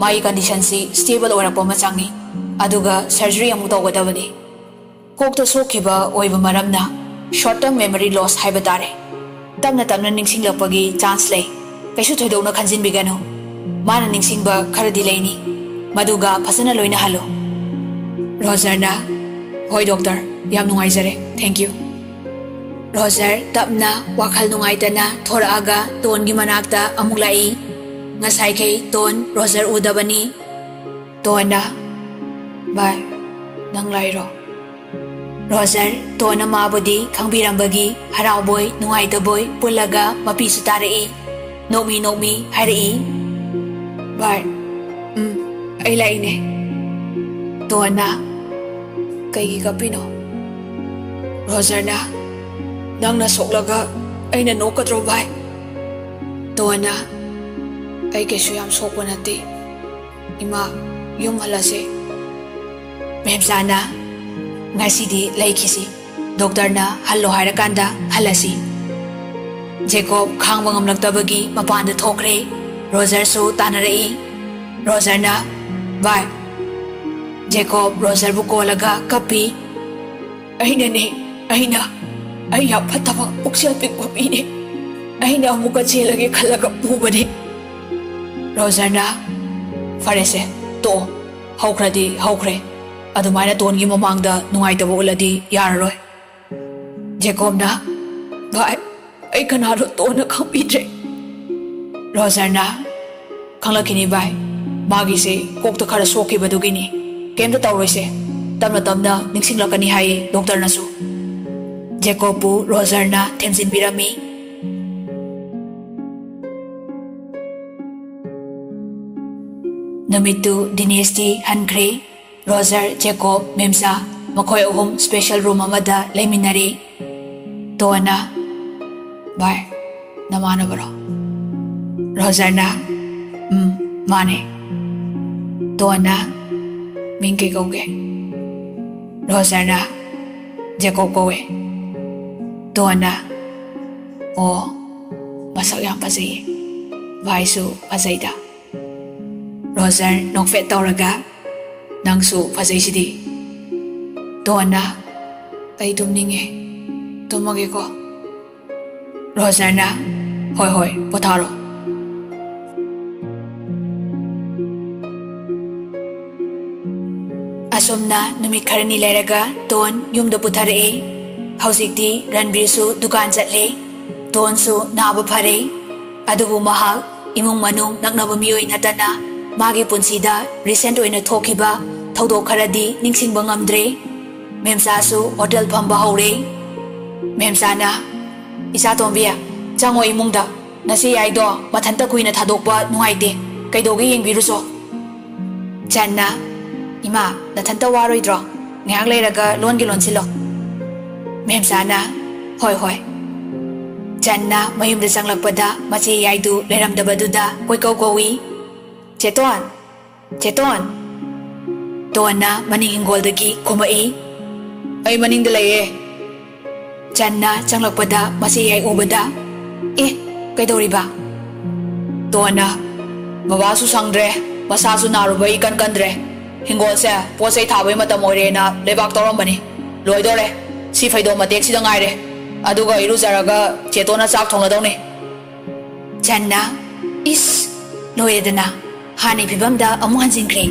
ꯃꯥꯒꯤ ꯀꯟꯗꯤꯁꯟꯁꯤ ꯁ꯭ꯇꯦꯕꯜ ꯑꯣꯏꯔꯛꯄ ꯑꯃ ꯆꯪꯏ, ꯑꯗꯨꯒ ꯁꯔꯖꯔꯤ ꯑꯃꯨꯛ ꯇꯧꯒꯗꯕꯅꯤ꯫ ꯀꯣꯛꯇ ꯁꯣꯛꯈꯤꯕ ꯑꯣꯏꯕ ꯃꯔꯝꯅ ꯁꯣꯔꯠ ꯇꯔꯝ ꯃꯦꯃꯣꯔꯤ ꯂꯣꯁ ꯍꯥꯏꯕ ꯇꯥꯔꯦ꯫ ꯇꯞꯅ ꯇꯞꯅ ꯅꯤꯡꯁꯤꯡꯂꯛꯄꯒꯤ ꯆꯥꯟꯁ ꯂꯩ꯫ ꯀꯩꯁꯨ ꯊꯣꯏꯗꯣꯛꯅ ꯈꯟꯖꯤꯟꯕꯤꯒꯅꯨ꯫ ꯃꯥꯅ ꯅꯤꯡꯁꯤꯡꯕ ꯈꯔꯗꯤ ꯂꯩꯅꯤ꯫ ꯃꯗꯨꯒ ꯐꯖꯅ ꯂꯣꯏꯅꯍꯜꯂꯨ꯫" ꯔꯣꯖꯔꯅ, "ꯍꯣꯏ ꯗꯣꯛꯇꯔ, ꯌꯥꯝ ꯅꯨꯡꯉꯥꯏꯖꯔꯦ꯫ ꯊꯦꯡꯀ꯭ꯌꯨ꯫" ꯔꯣꯖꯔ ꯇꯞꯅ ꯋꯥꯈꯜ ꯅꯨꯡꯉꯥꯏꯇꯅ ꯊꯣꯔꯛꯑꯒ ꯇꯣꯟꯒꯤ ꯃꯅꯥꯛꯇ ꯑꯃꯨꯛ ꯂꯥꯛꯏ꯫ ꯉꯁꯥꯏꯈꯩ ꯇꯣꯟ ꯔꯣꯖꯔ ꯎꯗꯕꯅꯤ꯫ ꯇꯣꯟꯅ, "ꯚꯥꯏ, ꯅꯪ ꯂꯥꯛꯏꯔꯣ?" ꯔꯣꯖꯔ ꯇꯣꯟꯅ ꯃꯥꯕꯨꯗꯤ ꯈꯪꯕꯤꯔꯝꯕꯒꯤ ꯍꯔꯥꯎꯕꯣꯏ ꯅꯨꯡꯉꯥꯏꯇꯕꯣꯏ ꯄꯨꯜꯂꯒ ꯃꯄꯤꯁꯨ ꯇꯥꯔꯛꯏ꯫ ꯅꯣꯛꯃꯤ ꯅꯣꯛꯃꯤ ꯍꯥꯏꯔꯛꯏ, "ꯚꯥꯏ, ꯎꯝ, ꯑꯩ ꯂꯥꯛꯏꯅꯦ꯫" ꯇꯣꯟꯅ, "ꯀꯩꯒꯤ ꯀꯞꯄꯤꯅꯣ?" ꯔꯣꯖꯔꯅ, "ꯅꯪꯅ ꯁꯣꯛꯂꯒ ꯑꯩꯅ ꯅꯣꯛꯀꯗ꯭ꯔꯣ ꯚꯥꯏ?" ꯇꯣꯟꯅ, "ꯑꯩ ꯀꯩꯁꯨ ꯌꯥꯝ ꯁꯣꯛꯄ ꯅꯠꯇꯦ ꯏꯃꯥ, ꯌꯨꯝ ꯍꯜꯂꯁꯦ꯫" ꯃꯦꯝꯆꯥꯅ, "ꯉꯁꯤꯗꯤ ꯂꯩꯈꯤꯁꯤ, ꯗꯣꯛꯇꯔꯅ ꯍꯜꯂꯣ ꯍꯥꯏꯔꯀꯥꯟꯗ ꯍꯜꯂꯁꯤ꯫" ꯖꯦꯀꯣꯕ ꯈꯥꯡꯕ ꯉꯝꯂꯛꯇꯕꯒꯤ ꯃꯄꯥꯟꯗ ꯊꯣꯛꯈ꯭ꯔꯦ꯫ ꯔꯣꯖꯔꯁꯨ ꯇꯥꯟꯅꯔꯛꯏ꯫ ꯔꯣꯖꯔꯅ, "ꯚꯥꯏ꯫" ꯖꯦꯀꯣꯕ ꯔꯣꯖꯔꯕꯨ ꯀꯣꯜꯂꯒ ꯀꯞꯄꯤ꯫ "ꯑꯩꯅꯅꯦ, ꯑꯩꯅ, ꯑꯩ ꯌꯥꯝ ꯐꯠꯇꯕ ꯄꯨꯛꯆꯦꯜ ꯄꯤꯛꯄ ꯃꯤꯅꯦ꯫ ꯑꯩꯅ ꯑꯃꯨꯛꯀ ꯆꯦꯜꯂꯒꯦ ꯈꯜꯂꯒ ꯄꯨꯕꯅꯦ꯫" ꯔꯣꯖꯔꯅ, "ꯐꯔꯦꯁꯦ, ꯇꯣꯛꯑꯣ꯫ ꯍꯧꯈ꯭ꯔꯗꯤ ꯍꯧꯈ꯭ꯔꯦ꯫ ꯑꯗꯨꯃꯥꯏꯅ ꯇꯣꯟꯒꯤ ꯃꯃꯥꯡꯗ ꯅꯨꯡꯉꯥꯏꯇꯕ ꯎꯠꯂꯗꯤ ꯌꯥꯔꯔꯣꯏ꯫" ꯖꯦꯀꯣꯕꯅ, "ꯚꯥꯏ, ꯑꯩ ꯀꯅꯥꯅꯣ ꯇꯣꯟꯅ ꯈꯪꯕꯤꯗ꯭ꯔꯦ꯫" ꯔꯣꯖꯔꯅ, "ꯈꯪꯂꯛꯈꯤꯅꯤ ꯚꯥꯏ, ꯃꯥꯒꯤꯁꯦ ꯀꯣꯛꯇ ꯈꯔ ꯁꯣꯛꯈꯤꯕꯗꯨꯒꯤꯅꯤ, ꯀꯩꯝꯇ ꯇꯧꯔꯣꯏꯁꯦ꯫ ꯇꯞꯅ ꯇꯞꯅ ꯅꯤꯡꯁꯤꯡꯂꯛꯀꯅꯤ ꯍꯥꯏꯌꯦ ꯗꯣꯛꯇꯔꯅꯁꯨ꯫ ꯖꯦꯀꯣꯕꯄꯨ ꯔꯣꯖꯔꯅ ꯊꯦꯝꯖꯤꯟꯕꯤꯔꯝꯃꯤ꯫ ꯅꯨꯃꯤꯠꯇꯨ ꯗꯤꯅꯦꯁꯇꯤ ꯍꯟꯈ꯭ꯔꯦ꯫ ꯔꯣꯖꯔ, ꯖꯦꯀꯣꯕ, ꯃꯦꯝꯆꯥ, ꯃꯈꯣꯏ ꯑꯍꯨꯝ special room ꯑꯃꯗ ꯂꯩꯃꯤꯟꯅꯔꯦ꯫ ꯇꯣꯟꯅ, "ꯚꯥꯏ, ꯅꯃꯥꯟꯅꯕꯔꯣ?" ꯔꯣꯖꯔꯅ, "ꯎꯝ, ꯃꯥꯅꯦ꯫" ꯇꯣꯟꯅ, "ꯃꯤꯡ ꯀꯩ ꯀꯧꯒꯦ?" ꯔꯣꯖꯔꯅ, "ꯖꯦꯀꯣꯕ ꯀꯧꯋꯦ꯫" ꯇꯣꯟꯅ, "ꯑꯣ, ꯃꯁꯛ ꯌꯥꯝ ꯐꯖꯩꯌꯦ꯫ ꯚꯥꯏꯁꯨ ꯐꯖꯩꯗ꯫" ꯔꯣꯖꯔ ꯅꯣꯛꯐꯦꯠ ꯇꯧꯔꯒ, "ꯅꯪꯁꯨ ꯐꯖꯩꯁꯤꯗꯤ꯫" ꯇꯣꯟꯅ, "ꯑꯩ ꯇꯨꯝꯅꯤꯡꯉꯦ, ꯇꯨꯝꯃꯒꯦꯀꯣ꯫" ꯔꯣꯖꯔꯅ, "ꯍꯣꯏ, ꯍꯣꯏ, ꯄꯣꯊꯥꯔꯣ꯫" ꯑꯁꯨꯝꯅ ꯅꯨꯃꯤꯠ ꯈꯔꯅꯤ ꯂꯩꯔꯒ ꯇꯣꯟ ꯌꯨꯝꯗ ꯄꯨꯊꯔꯛꯑꯦ꯫ ꯍꯧꯖꯤꯛꯇꯤ ꯔꯟꯕꯤꯔꯁꯨ ꯗꯨꯀꯥꯟ ꯆꯠꯂꯦ꯫ ꯇꯣꯟꯁꯨ ꯅꯥꯕ ꯐꯔꯦ꯫ ꯑꯗꯨꯕꯨ ꯃꯍꯥꯛ ꯏꯃꯨꯡ ꯃꯅꯨꯡ ꯅꯛꯅꯕ ꯃꯤꯑꯣꯏ ꯅꯠꯇꯅ ꯃꯥꯒꯤ ꯄꯨꯟꯁꯤꯗ recent ꯑꯣꯏꯅ ꯊꯣꯛꯈꯤꯕ ꯊꯧꯗꯣꯛ ꯈꯔꯗꯤ ꯅꯤꯡꯁꯤꯡꯕ ꯉꯝꯗ꯭ꯔꯦ꯫ ꯃꯦꯝꯆꯥꯁꯨ ꯍꯣꯇꯦꯜ ꯐꯝꯕ ꯍꯧꯔꯦ꯫ ꯃꯦꯝꯆꯥꯅ, "ꯏꯆꯥ ꯇꯣꯝꯕꯤ, ꯆꯪꯉꯣ ꯏꯃꯨꯡꯗ꯫ ꯅꯆꯦ ꯌꯥꯏꯗꯣ ꯃꯊꯟꯇ ꯀꯨꯏꯅ ꯊꯥꯗꯣꯛꯄ ꯅꯨꯡꯉꯥꯏꯇꯦ꯫ ꯀꯩꯗꯧꯒꯦ ꯌꯦꯡꯕꯤꯔꯨꯆꯣ꯫" ꯆꯟꯅ, "ꯏꯃꯥ, ꯅꯊꯟꯇ ꯋꯥꯔꯣꯏꯗ꯭ꯔꯣ? ꯉꯥꯏꯍꯥꯛ ꯂꯩꯔꯒ ꯂꯣꯟꯒꯦ ꯂꯣꯟꯁꯤꯜꯂꯣ꯫" ꯃꯦꯝꯆꯥꯅ, "ꯍꯣꯏ, ꯍꯣꯏ꯫" ꯆꯟꯅ ꯃꯌꯨꯝꯗ ꯆꯪꯂꯛꯄꯗ ꯃꯆꯦ ꯌꯥꯏꯗꯨ ꯂꯩꯔꯝꯗꯕꯗꯨꯗ ꯀꯣꯏꯀꯧ ꯀꯧꯏ, "ꯆꯦꯇꯣꯟ! ꯆꯦꯇꯣꯟ!" ꯇꯣꯟꯅ ꯃꯅꯤꯡ ꯍꯤꯡꯒꯣꯜꯗꯒꯤ ꯈꯨꯝꯃꯛꯏ, "ꯑꯩ ꯃꯅꯤꯡꯗ ꯂꯩꯌꯦ꯫" ꯆꯟꯅ ꯆꯪꯂꯛꯄꯗ ꯃꯆꯦ ꯌꯥꯏ ꯎꯕꯗ, "ꯑꯦ, ꯀꯩꯗꯧꯔꯤꯕ?" ꯇꯣꯟꯅ, "ꯕꯕꯥꯁꯨ ꯁꯪꯗ꯭ꯔꯦ, ꯃꯁꯥꯁꯨ ꯅꯥꯔꯨꯕ ꯏꯀꯟ ꯀꯟꯗ꯭ꯔꯦ꯫ ꯍꯤꯡꯒꯣꯜꯁꯦ ꯄꯣꯠ ꯆꯩ ꯊꯥꯕꯒꯤ ꯃꯇꯝ ꯑꯣꯏꯔꯦꯅ ꯂꯩꯕꯥꯛ ꯇꯧꯔꯝꯕꯅꯤ꯫ ꯂꯣꯏꯗꯣꯔꯦ꯫ ꯁꯤ ꯐꯩꯗꯣꯝ ꯃꯇꯦꯛꯁꯤꯗ ꯉꯥꯏꯔꯦ꯫ ꯑꯗꯨꯒ ꯏꯔꯨꯖꯔꯒ ꯆꯦꯇꯣꯟꯅ ꯆꯥꯛ ꯊꯣꯡꯒꯗꯧꯅꯤ꯫" ꯆꯟꯅ, "ꯏꯁ, ꯂꯣꯏꯔꯦꯗꯅ, ꯍꯥꯟꯅꯒꯤ ꯐꯤꯕꯝꯗ ꯑꯃꯨꯛ ꯍꯟꯖꯤꯟꯈ꯭ꯔꯦ꯫"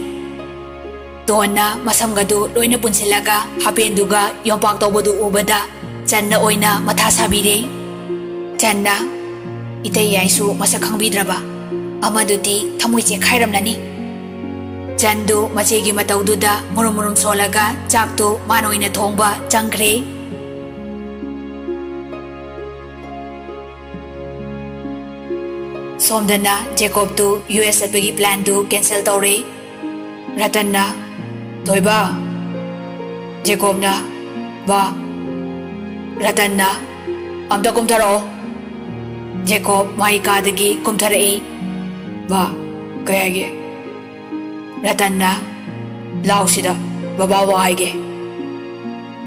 ꯇꯣꯟꯅ ꯃꯁꯝꯒꯗꯨ ꯂꯣꯏꯅ ꯄꯨꯟꯁꯤꯜꯂꯒ ꯍꯥꯄꯦꯟꯗꯨꯒ ꯌꯣꯝꯄꯥꯛ ꯇꯧꯕꯗꯨ ꯎꯕꯗ ꯆꯟꯅ ꯑꯣꯏꯅ ꯃꯊꯥ ꯁꯥꯕꯤꯔꯦ꯫ ꯆꯟꯅ, "ꯏꯇꯩ ꯌꯥꯏꯁꯨ ꯃꯁꯛ ꯈꯪꯕꯤꯗ꯭ꯔꯕ? ꯑꯃꯗꯨꯗꯤ ꯊꯃꯣꯏ ꯆꯦꯛꯈꯥꯏꯔꯝꯂꯅꯤ꯫" ꯆꯟꯗꯨ ꯃꯆꯦꯒꯤ ꯃꯇꯧꯗꯨꯗ ꯃꯨꯔꯨꯝ ꯃꯨꯔꯨꯝ ꯁꯣꯜꯂꯒ ꯆꯥꯛꯇꯨ ꯃꯥꯅ ꯑꯣꯏꯅ ꯊꯣꯡꯕ ꯆꯪꯈ꯭ꯔꯦ꯫ ꯁꯣꯝꯗꯅ ꯖꯦꯀꯣꯕꯇꯨ ꯌꯨ ꯑꯦꯁ ꯆꯠꯄꯒꯤ ꯄ꯭ꯂꯥꯟꯗꯨ ꯀꯦꯟꯁꯦꯜ ꯇꯧꯔꯦ꯫ ꯔꯇꯟꯅ, "ꯊꯣꯏꯕ!" ꯖꯦꯀꯣꯕꯅ, "ꯕꯥ!" ꯔꯇꯟꯅ, "ꯑꯝꯇ ꯀꯨꯝꯊꯔꯛꯑꯣ!" ꯖꯦꯀꯣꯕ ꯃꯥꯒꯤ ꯀꯥꯗꯒꯤ ꯀꯨꯝꯊꯔꯛꯏ꯫ "ꯕꯥ, ꯀꯩ ꯍꯥꯏꯒꯦ?" ꯔꯇꯟꯅ, "ꯂꯥꯎ ꯁꯤꯗ, ꯕꯕꯥ ꯋꯥ ꯍꯥꯏꯒꯦ꯫"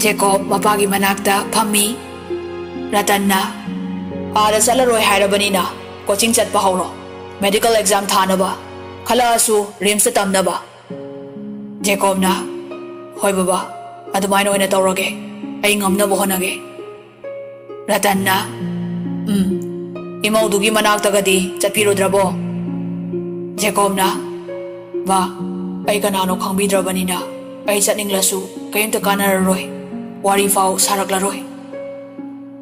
ꯖꯦꯀꯣꯕ ꯃꯄꯥꯒꯤ ꯃꯅꯥꯛꯇ ꯐꯝꯃꯤ꯫ ꯔꯇꯟꯅ, "ꯑꯥꯗ ꯆꯠꯂꯔꯣꯏ ꯍꯥꯏꯔꯕꯅꯤꯅ ꯀꯣꯆꯤꯡ ꯆꯠꯄ ꯍꯧꯔꯣ, ꯃꯦꯗꯤꯀꯦꯜ ꯑꯦꯛꯖꯥꯝ ꯊꯥꯅꯕ, ꯈꯜꯂꯛꯑꯁꯨ ꯔꯤꯝꯁꯇ ꯇꯝꯅꯕ꯫" ꯖꯦꯀꯣꯕꯅ, "ꯍꯣꯏ ꯕꯕꯥ, ꯑꯗꯨꯃꯥꯏꯅ ꯑꯣꯏꯅ ꯇꯧꯔꯒꯦ, ꯑꯩ ꯉꯝꯅꯕ ꯍꯣꯠꯅꯒꯦ꯫" ꯔꯇꯟꯅ, "ꯎꯝ, ꯏꯃꯧꯗꯨꯒꯤ ꯃꯅꯥꯛꯇꯒꯗꯤ ꯆꯠꯄꯤꯔꯨꯗ꯭ꯔꯕꯣ?" ꯖꯦꯀꯣꯕꯅ, "ꯕꯥ, ꯑꯩ ꯀꯅꯥꯅꯣ ꯈꯪꯕꯤꯗ꯭ꯔꯕꯅꯤꯅ ꯑꯩ ꯆꯠꯅꯤꯡꯂꯁꯨ ꯀꯔꯤꯝꯇ ꯀꯥꯟꯅꯔꯔꯣꯏ, ꯋꯥꯔꯤ ꯐꯥꯎ ꯁꯥꯔꯛꯂꯔꯣꯏ꯫"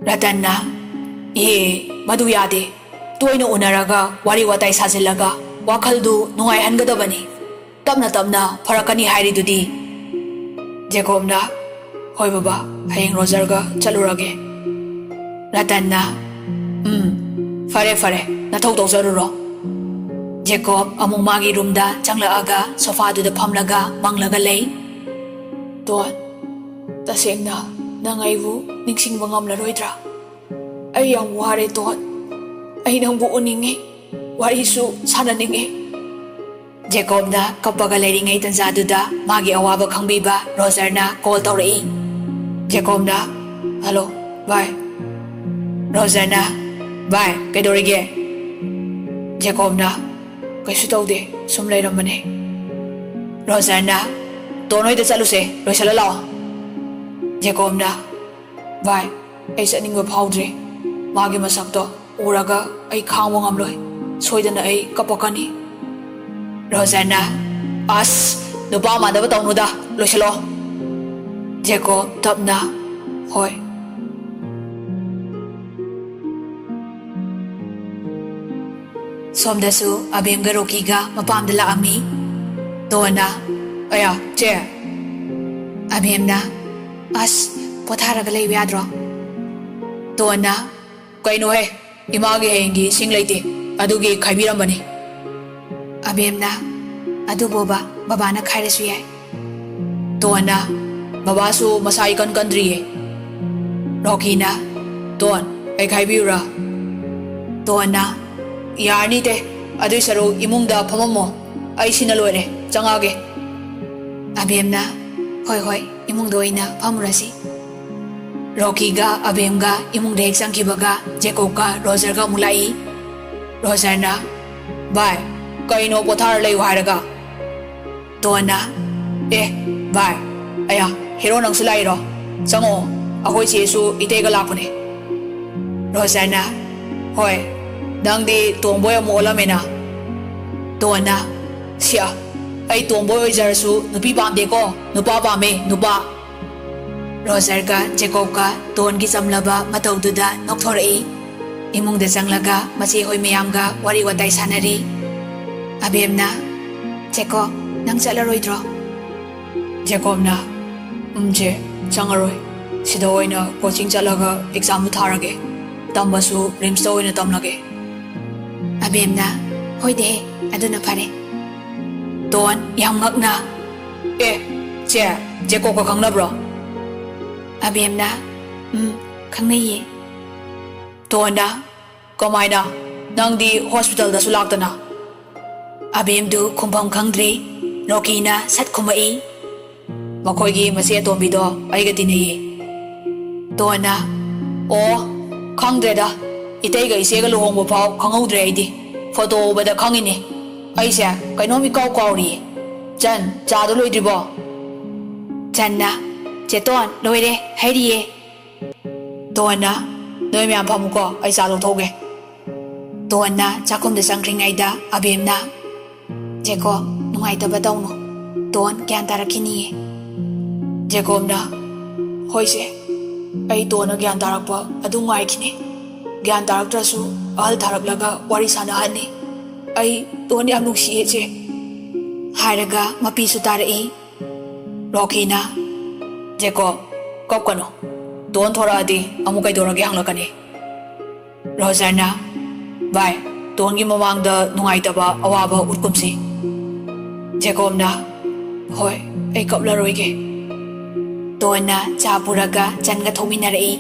ꯔꯇꯟꯅ, "ꯏꯍꯦ, ꯃꯗꯨ ꯌꯥꯗꯦ꯫ ꯇꯣꯏꯅ ꯎꯅꯔꯒ ꯋꯥꯔꯤ ꯋꯥꯇꯥꯏ ꯁꯥꯖꯤꯜꯂꯒ ꯋꯥꯈꯜꯗꯨ ꯅꯨꯡꯉꯥꯏꯍꯟꯒꯗꯕꯅꯤ꯫ ꯇꯞꯅ ꯇꯞꯅ ꯐꯔꯛꯀꯅꯤ ꯍꯥꯏꯔꯤꯗꯨꯗꯤ꯫" ꯖꯦꯀꯣꯕꯅ, "ꯍꯣꯏ ꯕꯕꯥ, ꯍꯌꯦꯡ ꯔꯣꯖꯔꯒ ꯆꯠꯂꯨꯔꯒꯦ꯫" ꯔꯇꯟꯅ, "ꯎꯝ, ꯐꯔꯦ ꯐꯔꯦ, ꯅꯊꯧ ꯇꯧꯖꯔꯨꯔꯣ꯫" ꯖꯦꯀꯣꯕ ꯑꯃꯨꯛ ꯃꯥꯒꯤ ꯔꯨꯝꯗ ꯆꯪꯂꯛꯑꯒ ꯁꯣꯐꯥꯗꯨꯗ ꯐꯝꯂꯒ ꯃꯪꯂꯒ ꯂꯩ꯫ "ꯇꯣꯟ, ꯇꯁꯦꯡꯅ ꯅꯪ ꯑꯩꯕꯨ ꯅꯤꯡꯁꯤꯡꯕ ꯉꯝꯂꯔꯣꯏꯗ꯭ꯔꯥ? ꯑꯩ ꯌꯥꯝ ꯋꯥꯔꯦ, ꯇꯣꯟ꯫ ꯑꯩ ꯅꯪꯕꯨ ꯎꯅꯤꯡꯉꯤ, ꯋꯥꯔꯤꯁꯨ ꯁꯥꯟꯅꯅꯤꯡꯉꯤ꯫" ꯖꯦꯀꯣꯕꯅ ꯀꯞꯄꯒ ꯂꯩꯔꯤꯉꯩ ꯇꯟꯖꯥꯗꯨꯗ ꯃꯥꯒꯤ ꯑꯋꯥꯕ ꯈꯪꯕꯤꯕ ꯔꯣꯖꯔꯅ ꯀꯣꯜ ꯇꯧꯔꯛꯏ꯫ ꯖꯦꯀꯣꯕꯅ, "ꯍꯜꯂꯣ, ꯚꯥꯏ꯫" ꯔꯣꯖꯔꯅ, "ꯚꯥꯏ, ꯀꯩꯗꯧꯔꯤꯒꯦ?" ꯖꯦꯀꯣꯕꯅ, "ꯀꯩꯁꯨ ꯇꯧꯗꯦ, ꯁꯨꯝ ꯂꯩꯔꯝꯕꯅꯦ꯫" ꯔꯣꯖꯔꯅ, "ꯇꯣꯟ ꯍꯣꯏꯗ ꯆꯠꯂꯨꯁꯦ, ꯂꯣꯏꯁꯤꯜꯂ ꯂꯥꯛꯑꯣ꯫" ꯖꯦꯀꯣꯕꯅ, "ꯚꯥꯏ, ꯑꯩ ꯆꯠꯅꯤꯡꯕ ꯐꯥꯎꯗ꯭ꯔꯦ꯫ ꯃꯥꯒꯤ ꯃꯁꯛꯇꯣ ꯎꯔꯒ ꯑꯩ ꯈꯥꯡꯕ ꯉꯝꯂꯣꯏ꯫ ꯁꯣꯏꯗꯅ ꯑꯩ ꯀꯞꯄꯛꯀꯅꯤ꯫" ꯔꯣꯖꯔꯅ, "ꯑꯁ, ꯅꯨꯄꯥ ꯃꯥꯟꯅꯕ ꯇꯧꯅꯨꯗ, ꯂꯣꯏꯁꯤꯜꯂꯣ꯫" ꯖꯦꯀꯣꯕ ꯇꯞꯅ, "ꯍꯣꯏ꯫" ꯁꯣꯝꯗꯁꯨ ꯑꯕꯦꯝꯒ ꯔꯣꯀꯤꯒ ꯃꯄꯥꯝꯗ ꯂꯥꯛꯑꯝꯃꯤ꯫ ꯇꯣꯟꯅ, "ꯑꯌꯥ, ꯆꯦ!" ꯑꯕꯦꯝꯅ, "ꯑꯁ, ꯄꯣꯊꯥꯔꯒ ꯂꯩꯕ ꯌꯥꯗ꯭ꯔꯣ?" ꯇꯣꯟꯅ, "ꯀꯩꯅꯣꯍꯦ, ꯏꯃꯥꯒꯤ ꯍꯌꯦꯡꯒꯤ ꯁꯤꯡ ꯂꯩꯇꯦ, ꯑꯗꯨꯒꯤ ꯈꯥꯏꯕꯤꯔꯝꯕꯅꯤ꯫" ꯑꯕꯦꯝꯅ, "ꯑꯗꯨꯕꯣꯕ, ꯕꯕꯥꯅ ꯈꯥꯏꯔꯁꯨ ꯌꯥꯏ꯫" ꯇꯣꯟꯅ, "ꯕꯕꯥꯁꯨ ꯃꯁꯥ ꯏꯀꯟ ꯀꯟꯗ꯭ꯔꯤꯌꯦ꯫" ꯔꯣꯀꯤꯅ, "ꯇꯣꯟ, ꯑꯩ ꯈꯥꯏꯕꯤꯌꯨꯔꯥ?" ꯇꯣꯟꯅ, "ꯌꯥꯔꯅꯤꯗꯦ, ꯑꯗꯨꯏ ꯁꯔꯨꯛ ꯏꯃꯨꯡꯗ ꯐꯝꯃꯝꯃꯣ, ꯑꯩ ꯁꯤꯅ ꯂꯣꯏꯔꯦ, ꯆꯪꯉꯛꯑꯒꯦ꯫" ꯑꯕꯦꯝꯅ, "ꯍꯣꯏ ꯍꯣꯏ, ꯏꯃꯨꯡꯗ ꯑꯣꯏꯅ ꯐꯝꯃꯨꯔꯁꯤ꯫" ꯔꯣꯀꯤꯒ ꯑꯕꯦꯝꯒ ꯏꯃꯨꯡꯗ ꯍꯦꯛ ꯆꯪꯈꯤꯕꯒ ꯖꯦꯀꯣꯕꯀ ꯔꯣꯖꯔꯒ ꯑꯃꯨꯛ ꯂꯥꯛꯏ꯫ ꯔꯣꯖꯔꯅ, "ꯚꯥꯏ, ꯀꯩꯅꯣ ꯄꯣꯊꯥꯔ ꯂꯩꯌꯨ ꯍꯥꯏꯔꯒ?" ꯇꯣꯟꯅ, "ꯑꯦ, ꯚꯥꯏ, ꯑꯌꯥ, ꯍꯦꯔꯣ ꯅꯪꯁꯨ ꯂꯥꯛꯏꯔꯣ? ꯆꯪꯉꯛꯑꯣ, ꯑꯩꯈꯣꯏ ꯆꯦꯁꯨ ꯏꯇꯩꯒ ꯂꯥꯛꯄꯅꯦ꯫" ꯔꯣꯖꯔꯅ, "ꯍꯣꯏ, ꯅꯪꯗꯤ ꯇꯣꯝꯕꯣꯏ ꯑꯃꯨꯛ ꯑꯣꯜꯂꯝꯃꯦꯅ꯫" ꯇꯣꯟꯅ, "ꯁꯤꯌꯥ, ꯑꯩ ꯇꯣꯝꯕꯣꯏ ꯑꯣꯏꯖꯔꯁꯨ ꯅꯨꯄꯤ ꯄꯥꯝꯗꯦꯀꯣ, ꯅꯨꯄꯥ ꯄꯥꯝꯃꯦ, ꯅꯨꯄꯥ꯫" ꯔꯣꯖꯔꯒ ꯖꯦꯀꯣꯕꯀ ꯇꯣꯟꯒꯤ ꯆꯝꯂꯕ ꯃꯇꯧꯗꯨꯗ ꯅꯣꯛꯊꯣꯔꯛꯏ꯫ ꯏꯃꯨꯡꯗ ꯆꯪꯂꯒ ꯃꯆꯦ ꯍꯣꯏ ꯃꯌꯥꯝꯒ ꯋꯥꯔꯤ ꯋꯥꯇꯥꯏ ꯁꯥꯟꯅꯔꯤ꯫ ꯑꯕꯦꯝꯅ, "ꯖꯦꯀꯣꯕ, ꯅꯪ ꯆꯠꯂꯔꯣꯏꯗ꯭ꯔꯣ?" ꯖꯦꯀꯣꯕꯅ, "ꯎꯝ ꯆꯦ, ꯆꯪꯉꯔꯣꯏ꯫ ꯁꯤꯗ ꯑꯣꯏꯅ ꯀꯣꯆꯤꯡ ꯆꯠꯂꯒ ꯑꯦꯛꯖꯥꯝꯗꯨ ꯊꯥꯔꯒꯦ꯫ ꯇꯝꯕꯁꯨ ꯔꯤꯝꯁꯇ ꯑꯣꯏꯅ ꯇꯝꯂꯒꯦ꯫" ꯑꯕꯦꯝꯅ, "ꯍꯣꯏꯗꯦ, ꯑꯗꯨꯅ ꯐꯔꯦ꯫" ꯇꯣꯟ, ꯌꯥꯝ ꯉꯛꯅ, "ꯑꯦ, ꯆꯦ, ꯖꯦꯀꯣꯕꯀ ꯈꯪꯅꯕ꯭ꯔꯣ?" ꯑꯕꯦꯝꯅ, "ꯎꯝ, ꯈꯪꯅꯩꯌꯦ꯫" ꯇꯣꯟꯅ, "ꯀꯃꯥꯏꯅ? ꯅꯪꯗꯤ ꯍꯣꯁꯄꯤꯇꯥꯜꯗꯁꯨ ꯂꯥꯛꯇꯅ?" ꯑꯕꯦꯝꯗꯨ ꯈꯨꯝꯐꯝ ꯈꯪꯗ꯭ꯔꯤ꯫ ꯔꯣꯀꯤꯅ ꯁꯠ ꯈꯨꯝꯃꯛꯏ꯫ "ꯃꯈꯣꯏꯒꯤ ꯃꯆꯦ ꯑꯇꯣꯝꯕꯤꯗꯣ ꯑꯩꯒ ꯇꯤꯟꯅꯩꯌꯦ꯫" ꯇꯣꯟꯅ, "ꯑꯣ, ꯈꯪꯗ꯭ꯔꯦꯗ, ꯏꯇꯩꯒ ꯏꯆꯦꯒ ꯂꯨꯍꯣꯡꯕ ꯐꯥꯎ ꯈꯪꯍꯧꯗ꯭ꯔꯦ ꯑꯩꯗꯤ, ꯐꯣꯇꯣ ꯎꯕꯗ ꯈꯪꯉꯤꯅꯦ꯫ ꯑꯩꯁꯦ ꯀꯩꯅꯣꯝ ꯏꯀꯥꯎ ꯀꯥꯎꯔꯤꯌꯦ꯫ ꯆꯟ, ꯆꯥꯗꯣ ꯂꯣꯏꯗ꯭ꯔꯤꯕꯣ?" ꯆꯟꯅ, "ꯆꯦꯇꯣꯟ, ꯂꯣꯏꯔꯦ, ꯍꯩꯔꯤꯌꯦ꯫" ꯇꯣꯟꯅ, "ꯅꯣꯏ ꯃꯌꯥꯝ ꯐꯝꯃꯨꯀꯣ, ꯑꯩ ꯆꯥ ꯂꯧꯊꯣꯛꯎꯒꯦ꯫" ꯇꯣꯟꯅ ꯆꯥꯛꯈꯨꯝꯗ ꯆꯪꯈ꯭ꯔꯤꯉꯩꯗ ꯑꯕꯦꯝꯅ, "ꯖꯦꯀꯣꯕ, ꯅꯨꯡꯉꯥꯏꯇꯕ ꯇꯧꯅꯨ꯫ ꯇꯣꯟ ꯒ꯭ꯌꯥꯟ ꯇꯥꯔꯛꯈꯤꯅꯤꯌꯦ꯫" ꯖꯦꯀꯣꯕꯅ, "ꯍꯣꯏ ꯆꯦ, ꯑꯩ ꯇꯣꯟꯅ ꯒ꯭ꯌꯥꯟ ꯇꯥꯔꯛꯄ ꯑꯗꯨ ꯉꯥꯏꯈꯤꯅꯤ꯫ ꯒ꯭ꯌꯥꯟ ꯇꯥꯔꯛꯇ꯭ꯔꯁꯨ ꯑꯍꯜ ꯊꯥꯔꯛꯂꯒ ꯋꯥꯔꯤ ꯁꯥꯟꯅꯍꯟꯅꯤ꯫ ꯑꯩ ꯇꯣꯟ ꯌꯥꯝ ꯅꯨꯡꯁꯤꯌꯦ ꯆꯦ꯫" ꯍꯥꯏꯔꯒ ꯃꯄꯤꯁꯨ ꯇꯥꯔꯛꯏ꯫ ꯔꯣꯀꯤꯅ, "ꯖꯦꯀꯣꯕ, ꯀꯞꯀꯅꯨ꯫ ꯗꯣꯟ ꯊꯣꯔꯛꯑꯗꯤ ꯑꯃꯨꯛ ꯀꯩꯗꯧꯔꯒꯦ ꯍꯪꯂꯛꯀꯅꯤ꯫" ꯔꯣꯖꯔꯅ, "ꯚꯥꯏ, ꯗꯣꯟꯒꯤ ꯃꯃꯥꯡꯗ ꯅꯨꯡꯉꯥꯏꯇꯕ ꯑꯋꯥꯕ ꯎꯠꯀꯨꯝꯁꯤ꯫" ꯖꯦꯀꯣꯕꯅ, "ꯍꯣꯏ, ꯑꯩ ꯀꯞꯂꯔꯣꯏꯒꯦ꯫" ꯗꯣꯟꯅ ꯆꯥ ꯄꯨꯔꯒ ꯆꯟꯒ ꯊꯣꯛꯃꯤꯟꯅꯔꯛꯏ꯫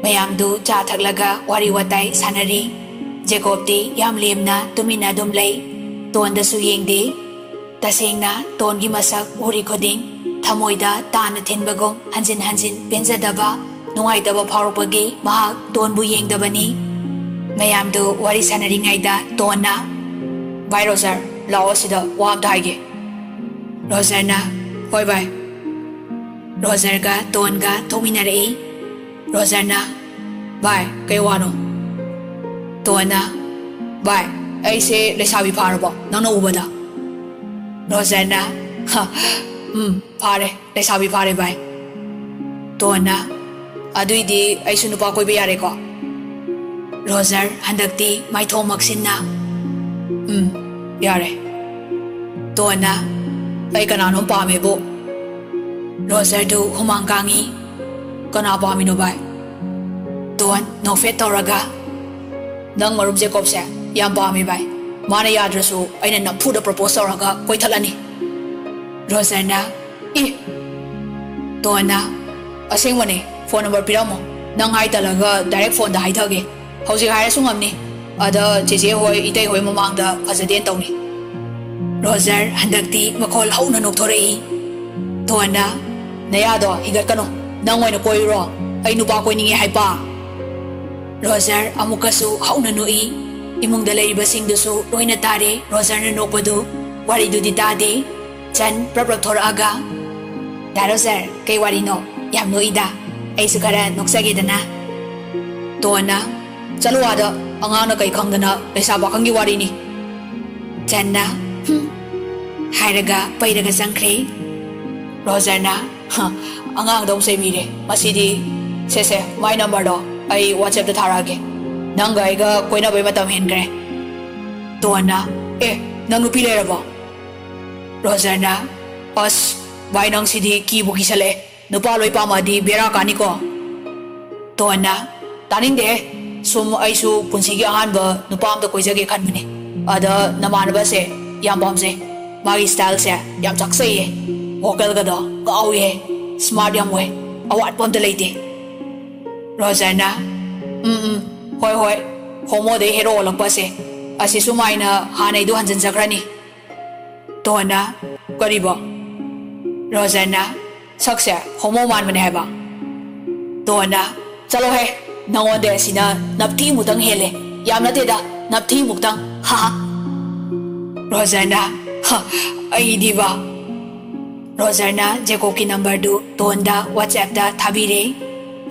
ꯃꯌꯥꯝꯗꯨ ꯆꯥ ꯊꯛꯂꯒ ꯋꯥꯔꯤ ꯋꯥꯇꯥꯏ ꯁꯥꯟꯅꯔꯤ꯫ ꯖꯦꯀꯣꯕꯇꯤ ꯌꯥꯝ ꯂꯦꯝꯅ ꯇꯨꯃꯤꯟꯅ ꯑꯗꯨꯝ ꯂꯩ꯫ ꯗꯣꯟꯗꯁꯨ ꯌꯦꯡꯗꯦ꯫ ꯇꯁꯦꯡꯅ ꯗꯣꯟꯒꯤ ꯃꯁꯛ ꯎꯔꯤ ꯈꯨꯗꯤꯡ ꯊꯃꯣꯏꯗ ꯇꯥꯅ ꯊꯤꯟꯕꯒꯨꯝ ꯍꯟꯖꯤꯟ ꯍꯟꯖꯤꯟ ꯄꯦꯟꯖꯗꯕ, ꯅꯨꯡꯉꯥꯏꯇꯕ ꯐꯥꯎꯔꯛꯄꯒꯤ ꯃꯍꯥꯛ ꯗꯣꯟꯕꯨ ꯌꯦꯡꯗꯕꯅꯤ꯫ ꯃꯌꯥꯝꯗꯨ ꯋꯥꯔꯤ ꯁꯥꯟꯅꯔꯤꯉꯩꯗ ꯗꯣꯟꯅ, "ꯚꯥꯏ ꯔꯣꯖꯔ, ꯂꯥꯛꯑꯣ, ꯁꯤꯗ ꯋꯥ ꯑꯝꯇ ꯍꯥꯏꯒꯦ꯫" ꯔꯣꯖꯔꯅ, "ꯍꯣꯏ ꯚꯥꯏ꯫" ꯔꯣꯖꯔꯒ ꯗꯣꯟꯒ ꯊꯣꯛꯃꯤꯟꯅꯔꯛꯏ꯫ ꯔꯣꯖꯔꯅ, "ꯚꯥꯏ, ꯀꯩ ꯋꯥꯅꯣ?" ꯗꯣꯟꯅ, "ꯚꯥꯏ, ꯑꯩꯁꯦ ꯂꯩꯁꯥꯕꯤ ꯐꯥꯔꯕꯣ ꯅꯪꯅ ꯎꯕꯗ?" ꯔꯣꯖꯔꯅ, "ꯍ, ꯎꯝ, ꯐꯥꯔꯦ, ꯂꯩꯁꯥꯕꯤ ꯐꯥꯔꯦ ꯚꯥꯏ꯫" ꯗꯣꯟꯅ, "ꯑꯗꯨꯏꯗꯤ ꯑꯩꯁꯨ ꯅꯨꯄꯥ ꯀꯣꯏꯕ ꯌꯥꯔꯦꯀꯣ?" ꯔꯣꯖꯔ ꯍꯟꯗꯛꯇꯤ ꯃꯥꯏꯊꯣꯡ ꯃꯛꯁꯤꯟꯅ, "ꯎꯝ, ꯌꯥꯔꯦ꯫" ꯗꯣꯟꯅ, "ꯑꯩ ꯀꯅꯥꯅꯣꯝ ꯄꯥꯝꯃꯦꯕꯨ꯫" ꯔꯣꯖꯔꯗꯨ ꯍꯨꯃꯥꯡ ꯀꯥꯡꯉꯤ꯫ "ꯀꯅꯥ ꯄꯥꯝꯃꯤꯅꯣ ꯚꯥꯏ?" ꯗꯣꯟ ꯅꯣꯛꯐꯦꯠ ꯇꯧꯔꯒ, "ꯅꯪ ꯃꯔꯨꯞ ꯖꯦꯀꯣꯕꯁꯦ ꯌꯥꯝ ꯄꯥꯝꯃꯤ ꯚꯥꯏ꯫ ꯃꯥꯅ ꯌꯥꯗ꯭ꯔꯁꯨ ꯑꯩꯅ ꯅꯝꯐꯨꯗ ꯄ꯭ꯔꯣꯄꯣꯁ ꯇꯧꯔꯒ ꯀꯣꯏꯊꯠꯂꯅꯤ꯫" ꯔꯣꯖꯔꯅ, "ꯏ!" ꯗꯣꯟꯅ, "ꯑꯁꯦꯡꯕꯅꯦ, ꯐꯣꯟ ꯅꯝꯕꯔ ꯄꯤꯔꯝꯃꯣ꯫ ꯅꯪ ꯍꯥꯏ ꯇꯜꯂꯒ ꯗꯥꯏꯔꯦꯛ ꯐꯣꯟꯗ ꯍꯥꯏꯊꯒꯦ꯫ ꯍꯧꯖꯤꯛ ꯍꯥꯏꯔꯁꯨ ꯉꯝꯅꯤ꯫ ꯑꯗ ꯆꯦꯆꯦ ꯍꯣꯏ, ꯏꯇꯩ ꯍꯣꯏ ꯃꯃꯥꯡꯗ ꯐꯖꯗꯦꯅ ꯇꯧꯅꯤ꯫" ꯔꯣꯖꯔ ꯍꯟꯗꯛꯇꯤ ꯃꯈꯣꯜ ꯍꯧꯅ ꯅꯣꯛꯊꯣꯔꯛꯏ꯫ ꯗꯣꯟꯅ, "ꯅꯌꯥꯗꯣ ꯍꯤꯒꯠꯀꯅꯨ꯫ ꯅꯪ ꯑꯣꯏꯅ ꯀꯣꯏꯔꯨꯔꯣ꯫ ꯑꯩ ꯅꯨꯄꯥ ꯀꯣꯏꯅꯤꯡꯉꯦ ꯍꯥꯏꯕ?" ꯔꯣꯖꯔ ꯑꯃꯨꯛꯀꯁꯨ ꯍꯧꯅ ꯅꯣꯛꯏ꯫ ꯏꯃꯨꯡꯗ ꯂꯩꯔꯤꯕꯁꯤꯡꯗꯨꯁꯨ ꯂꯣꯏꯅ ꯇꯥꯔꯦ ꯔꯣꯖꯔꯅ ꯅꯣꯛꯄꯗꯨ꯫ ꯋꯥꯔꯤꯗꯨꯗꯤ ꯇꯥꯗꯦ꯫ ꯆꯟ ꯄ꯭ꯔꯞ ꯄ꯭ꯔꯞ ꯊꯣꯔꯛꯑꯒ, "ꯗꯥ ꯔꯣꯖꯔ, ꯀꯩ ꯋꯥꯔꯤꯅꯣ? ꯌꯥꯝ ꯅꯣꯛꯏꯗ꯫ ꯑꯩꯁꯨ ꯈꯔ ꯅꯣꯛꯆꯒꯦꯗꯅ꯫" ꯗꯣꯟꯅ, "ꯆꯠꯂꯣ ꯑꯥꯗ, ꯑꯉꯥꯡꯅ ꯀꯩ ꯈꯪꯗꯅ ꯂꯩꯁꯥ ꯄꯥꯈꯪꯒꯤ ꯋꯥꯔꯤꯅꯤ꯫" ꯆꯟꯅ, "ꯍꯨꯝ," ꯍꯥꯏꯔꯒ ꯄꯩꯔꯒ ꯆꯪꯈ꯭ꯔꯦ꯫ ꯔꯣꯖꯔꯅ, "ꯍ, ꯑꯉꯥꯡꯗꯧ ꯆꯩꯕꯤꯔꯦ꯫ ꯃꯁꯤꯗꯤ, ꯁꯦ, ꯁꯦ, ꯃꯥꯏ ꯅꯝꯕꯔꯗꯣ ꯑꯩ WhatsApp-ꯇ ꯊꯥꯔꯛꯑꯒꯦ꯫ ꯅꯪꯒ ꯑꯩꯒ ꯀꯣꯏꯅꯕꯩ ꯃꯇꯝ ꯍꯦꯟꯈ꯭ꯔꯦ꯫" ꯗꯣꯟꯅ, "ꯑꯦ, ꯅꯪ ꯅꯨꯄꯤ ꯂꯩꯔꯕꯣ?" ꯔꯣꯖꯔꯅ, "ꯑꯁ, ꯚꯥꯏ, ꯅꯪꯁꯤꯗꯤ ꯀꯤꯕꯨ ꯀꯤꯁꯜꯂꯛꯑꯦ꯫ ꯅꯨꯄꯥ ꯂꯣꯏ ꯄꯥꯝꯃꯛꯑꯗꯤ ꯕꯦꯔꯥ ꯀꯥꯅꯤꯀꯣ?" ꯇꯣꯟꯅ, "ꯇꯥꯅꯤꯡꯗꯦꯍꯦ꯫ ꯁꯨꯝ ꯑꯩꯁꯨ ꯄꯨꯟꯁꯤꯒꯤ ꯑꯍꯥꯟꯕ ꯅꯨꯄꯥ ꯑꯝꯇ ꯀꯣꯏꯖꯒꯦ ꯈꯟꯕꯅꯦ꯫ ꯑꯗ ꯅꯃꯥꯟꯅꯕꯁꯦ ꯌꯥꯝ ꯄꯥꯝꯖꯩ꯫ ꯃꯥꯒꯤ ꯁ꯭ꯇꯥꯏꯜꯁꯦ ꯌꯥꯝ ꯆꯥꯛꯆꯩꯌꯦ꯫ ꯋꯥꯈꯜꯒꯗꯣ ꯉꯥꯎꯏꯍꯦ꯫ ꯁ꯭ꯃꯥꯔꯠ ꯌꯥꯝ ꯑꯣꯏ꯫ ꯑꯋꯥꯠꯄ ꯑꯝꯇ ꯂꯩꯇꯦ꯫" ꯔꯣꯖꯔꯅ, "ꯎꯝ, ꯎꯝ, ꯍꯣꯏ, ꯍꯣꯏ꯫ ꯍꯣꯃꯣꯗꯩ ꯍꯦꯔꯣ ꯑꯣꯜꯂꯛꯄꯁꯦ꯫ ꯑꯁꯤꯁꯨ ꯃꯥꯏꯅ ꯍꯥꯟꯅꯩꯗꯣ ꯍꯟꯖꯤꯟꯖꯈ꯭ꯔꯅꯤ꯫" ꯇꯣꯟꯅ, "ꯀꯔꯤꯕꯣ?" ꯔꯣꯖꯔꯅ, "ꯁꯛꯁꯦ ꯍꯣꯃꯣ ꯃꯥꯟꯕꯅꯦ ꯍꯥꯏꯕ꯫" ꯇꯣꯟꯅ, "ꯆꯠꯂꯣꯍꯦ, ꯅꯉꯣꯟꯗ ꯑꯁꯤꯅ ꯅꯞꯊꯤꯃꯨꯛꯇꯪ ꯍꯦꯜꯂꯦ꯫ ꯌꯥꯝ ꯅꯠꯇꯦꯗ, ꯅꯞꯊꯤꯃꯨꯛꯇꯪ, ꯍꯥ ꯍꯥ꯫" ꯔꯣꯖꯔꯅ, "ꯍ, ꯑꯩꯗꯤꯕ꯫" ꯔꯣꯖꯔꯅ ꯖꯦꯀꯣꯕꯀꯤ ꯅꯝꯕꯔꯗꯨ ꯇꯣꯟꯗ WhatsAppꯇ ꯊꯥꯕꯤꯔꯦ꯫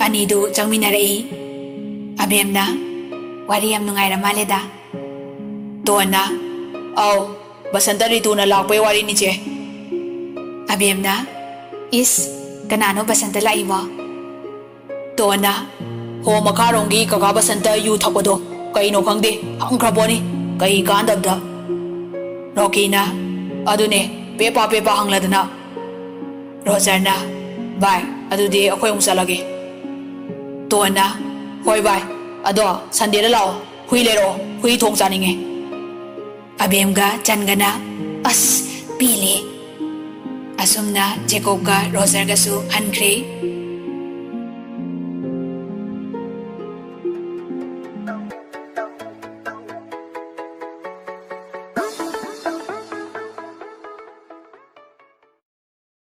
ꯑꯅꯤꯗꯨ ꯆꯪꯃꯤꯟꯅꯔꯛꯏ꯫ ꯑꯕꯦꯝꯅ, "ꯋꯥꯔꯤ ꯌꯥꯝ ꯅꯨꯡꯉꯥꯏꯔ ꯃꯥꯜꯂꯦꯗ꯫" ꯇꯣꯟꯅ, "ꯑꯧ, ꯕꯁꯟꯇ ꯔꯤꯇꯨꯅ ꯂꯥꯛꯄꯩ ꯋꯥꯔꯤꯅꯤ, ꯆꯦ꯫" ꯑꯕꯦꯝꯅ, "ꯏꯁ, ꯀꯅꯥꯅꯣ ꯕꯁꯟꯇ ꯂꯥꯛꯏꯕꯣ?" ꯇꯣꯟꯅ, "ꯍꯣ, ꯃꯈꯥꯔꯣꯝꯒꯤ ꯀꯀꯥ ꯕꯁꯟꯇ ꯌꯨ ꯊꯛꯄꯗꯣ, ꯀꯩꯅꯣ ꯈꯪꯗꯦ, ꯍꯪꯈ꯭ꯔ ꯄꯣꯠꯅꯤ, ꯀꯩ ꯀꯥꯟꯗꯕꯗ꯫" ꯔꯣꯀꯤꯅ, "ꯑꯗꯨꯅꯦ, ꯄꯦꯄꯥ ꯄꯦꯄꯥ ꯍꯪꯂꯗꯅ꯫" ꯔꯣꯖꯔꯅ, "ꯚꯥꯏ, ꯑꯗꯨꯗꯤ ꯑꯩꯈꯣꯏ ꯑꯃꯨꯛ ꯆꯠꯂꯒꯦ꯫" ꯇꯣꯟꯅ, "ꯍꯣꯏ ꯚꯥꯏ, ꯑꯗꯣ ꯁꯟꯗꯦꯗ ꯂꯥꯛꯑꯣ, ꯍꯨꯏ ꯂꯩꯔꯛꯑꯣ, ꯍꯨꯏ ꯊꯣꯡ ꯆꯥꯅꯤꯡꯉꯦ꯫" ꯑꯕꯦꯝꯒ ꯆꯟꯒꯅ, "ꯑꯁ, ꯄꯦꯜꯂꯦ꯫" ꯑꯁꯨꯝꯅ ꯖꯦꯀꯣꯕꯀ ꯔꯣꯖꯔꯒꯁꯨ ꯍꯟꯈ꯭ꯔꯦ꯫